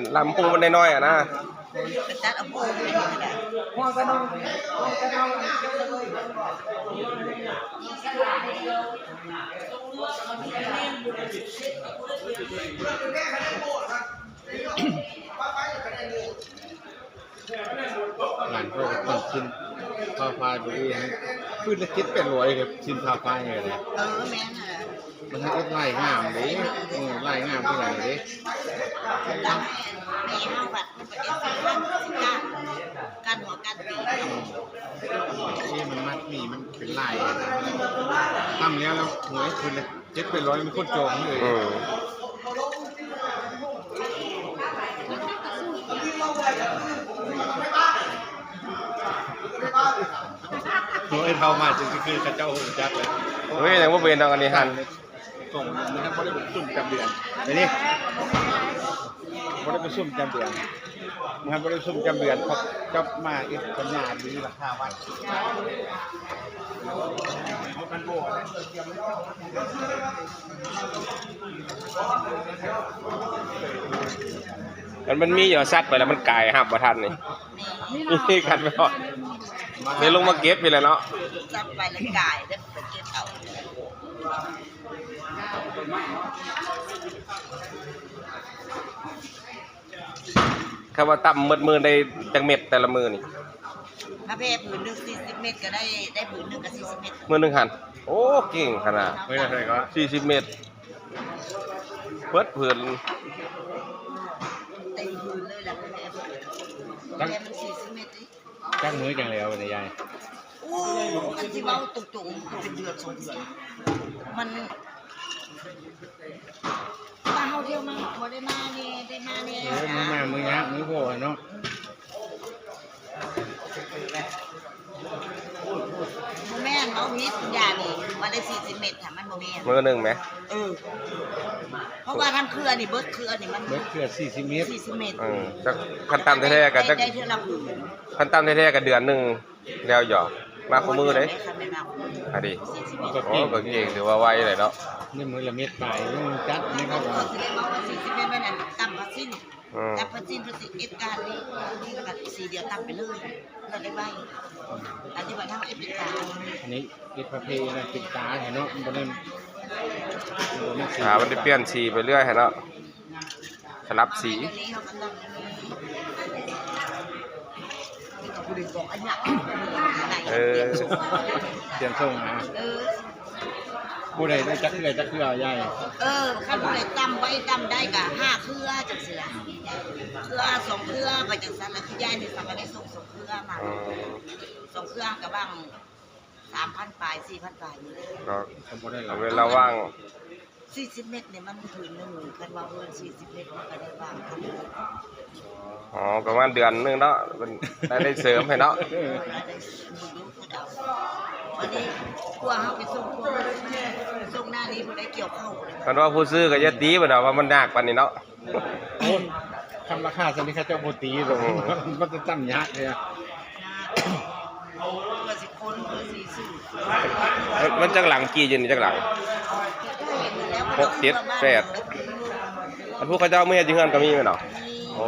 ນ ລຳໂພງມັນນ້ອຍໆ ອະນະ. ໄປຕັດເອົາໂພງໄປເຮັດໃຫ້ໄດ້. ຫຼານຂ້ອຍກໍຕ້ອງຊື້ຜ້າຝ້າຍບໍ່ດີ ຄືນລະເຈັດແປດຮ້ອຍ ຊື້ຜ້າຝ້າຍນີ້ກໍໄດ້. ເອີ ແມ່ນຫັ້ນແຫຼະ. ມັນເຮັດລາຍງາມເດ້. ເອີ ລາຍງາມຄືກັນເດ້. ກັນແມ່ເຮົາບັດມັນເປັນສີກັນ ກັນຫົວກັນຕີນ. ເອີ ມັນມັດໝີ່ ມັນເປັນລາຍ ຕຳແລ້ວ ແລ້ວຫົວຄືນລະ ເຈັດແປດຮ້ອຍ ມີຄົນຈອງເລີຍ. ເອີ ໂອ້ຍ ເຂົ້າມາຈັ່ງຊິຄືເຂົາເຈົ້າຮູ້ຈັກເລີຍ. ໂອ້ຍ ຍັງບໍ່ເປັນດອກ ອັນນີ້ຫັ້ນ ສົ່ງ ມັນຍັງບໍ່ໄດ້ປະຊຸມປະຈຳເດືອນ ອັນນີ້ບໍ່ໄດ້ປະຊຸມປະຈຳເດືອນ. ເມື່ອບໍ່ໄດ້ປະຊຸມປະຈຳເດືອນ ເຂົາຈັບມາເຮັດສັນຍາດີລາຄາວັດ. ຄັນມັນມີຢູ່ ສັດໄປແລ້ວມັນກາຍຮັບບໍ່ທັນນີ້. ມີ ມີກັນບໍ່? ເລີຍລົງມາເກັບນີ້ແຫຼະເນາະ. ສັດໄປແລ້ວກາຍ ແລ້ວໄປເກັບເອົາ. ຄຳວ່າຕຳໝົດມື້ໄດ້ຈັກເມັດແຕ່ລະມື້ນີ້? ຖ້າແຜ່ຜືນໜຶ່ງສີ່ສິບເມັດກໍໄດ້ ໄດ້ຜືນໜຶ່ງກໍສີ່ສິບເມັດ. ມື້ໜຶ່ງຫັ້ນ ໂອ້ ເກັ່ງຂະໜາດ. ມື້ລະເທົ່າໃດກໍ? ສີ່ສິບເມັດ ເບິດຜືນ. ເຕັມຜືນເລີຍລະ ແຜ່ຜືນ ແຜ່ມັນສີ່ສິບເມັດ. ຈັກມື້ຈັ່ງແລ້ວບັດນີ້ຍາຍ? ໂອ້ ຄັນຊິເວົ້າຕົງໆ ກໍເປັນເດືອນສອງເດືອນ. ມັນ ວ່າເຮົາທ່ຽວມາ ບໍ່ໄດ້ມາແນ່ ໄດ້ມາແນ່. ເອີ ມື້ມາມື້ຍາກມື້ພໍເນາະ. ບໍ່ແມ່ນ ເວົ້າຜິດ ຢານີ້ ວ່າໄດ້ສີ່ສິບເມັດຫັ້ນ ມັນບໍ່ແມ່ນ. ມື້ໜຶ່ງແໝ? ເອີ ເພາະວ່າທັງເຄືອນີ້ ເບິດເຄືອນີ້ມັນ ເບິດເຄືອສີ່ສິບເມັດ ສີ່ສິບເມັດ. ເອີ ຈັກ ຄັນຕຳແທ້ໆ ກໍຈັກ ໄດ້ເທື່ອລະຜືນ. ຄັນຕຳແທ້ໆ ກໍເດືອນໜຶ່ງແລ້ວຢອກ ມາຄູ່ມື້ເດ້. ຄັນແມ່ນມາຄູ່ມື້ ອັນນີ້ ສີ່ສິບເມັດ. ໂອ້ ກໍເກັ່ງ ຖືວ່າໄວເລີຍເນາະ. ນີ້ມື້ລະເມັດປາຍ ຍັງຈັດນີ້ ເຂົາກໍຊິໄດ້ເວົ້າວ່າສີ່ສິບເມັດ ແມ່ນອັນຕຳຜ້າສິ້ນ. ອືມ ແຕ່ເພິ່ນຊິ ເພິ່ນຊິເຮັດການນີ້ ນີ້ກໍສີດຽວຕັດໄປເລີຍ ເພື່ອໄດ້ໄວ. ອັນນີ້ວ່າເຮົາເຮັດເປັນການ ອັນນີ້ເຮັດປະເພນະ ເປັນການເນາະ ບໍ່ໄດ້ ບໍ່ໄດ້ສີ ອ່າ ມັນໄດ້ປ່ຽນສີໄປເລື້ອຍຫັ້ນເນາະ ສະຫຼັບສີ. ເອີ ປ່ຽນຊົງ ປ່ຽນຊົງນະ. ເອີ ຜູ້ໃດໄດ້ຈັກເທື່ອ ຈັກເທື່ອຍາຍ? ເອີ ຄັນຜູ້ໃດຕຳໄວຕຳໄດ້ກະຫ້າເຄືອຈັ່ງຊີ້ລະ ເຄືອສອງເຄືອໄປຈັ່ງຊັ້ນລະ. ຄືຍາຍນີ້ສາມາດໄດ້ສົ່ງສອງເຄືອມາ ອືມ ສອງເຄືອກະຫວ່າງສາມພັນປາຍ ສີ່ພັນປາຍນີ້ເນາະ. ກໍບໍ່ໄດ້ຫຼາຍ ເວລາວ່າງ ສີ່ສິບເມັດນີ້ມັນຄືນໜຶ່ງ ຄັນວ່າເກີນສີ່ສິບເມັດມັນກະໄດ້ຫວ່າງພັນ. ອໍ ປະມານເດືອນໜຶ່ງເນາະ ເປັນລາຍໄດ້ເສີມໃຫ້ເນາະ. ເອີ ລາຍໄດ້ເສີມຢູ່ ເຂົາເຈົ້າ ອັນນີ້ ກວ່າເຮົາໄປສົ່ງ ກວ່າເຮົາໄປສົ່ງ ຊ່ວງໜ້ານີ້ບໍ່ໄດ້ກ່ຽວເຂົ້າເລີຍ. ຄັນວ່າຜູ້ຊື້ກໍຢ່າຕີເພິ່ນວ່າມັນຍາກປານນີ້ເນາະ. ໂອ້ຍ ຄັນລາຄາສ່ຳນີ້ເຂົາເຈົ້າບໍ່ຕີດອກ. ອືມ ມັນຈະຕັ້ງຍາກເລີຍ. ເພື່ອຊິຄົນ ເພື່ອຊິຊື້ ມັນ ມັນຈັກຫຼັງ ຈີ່ຢູ່ນີ້ຈັກຫຼັງ? ຫົກ ເຈັດ ແປດ ອັນຜູ້ເຂົາເຈົ້າເມືອຢູ່ເຮືອນກໍມີແມ່ນບໍ່? ມີ ໂອ້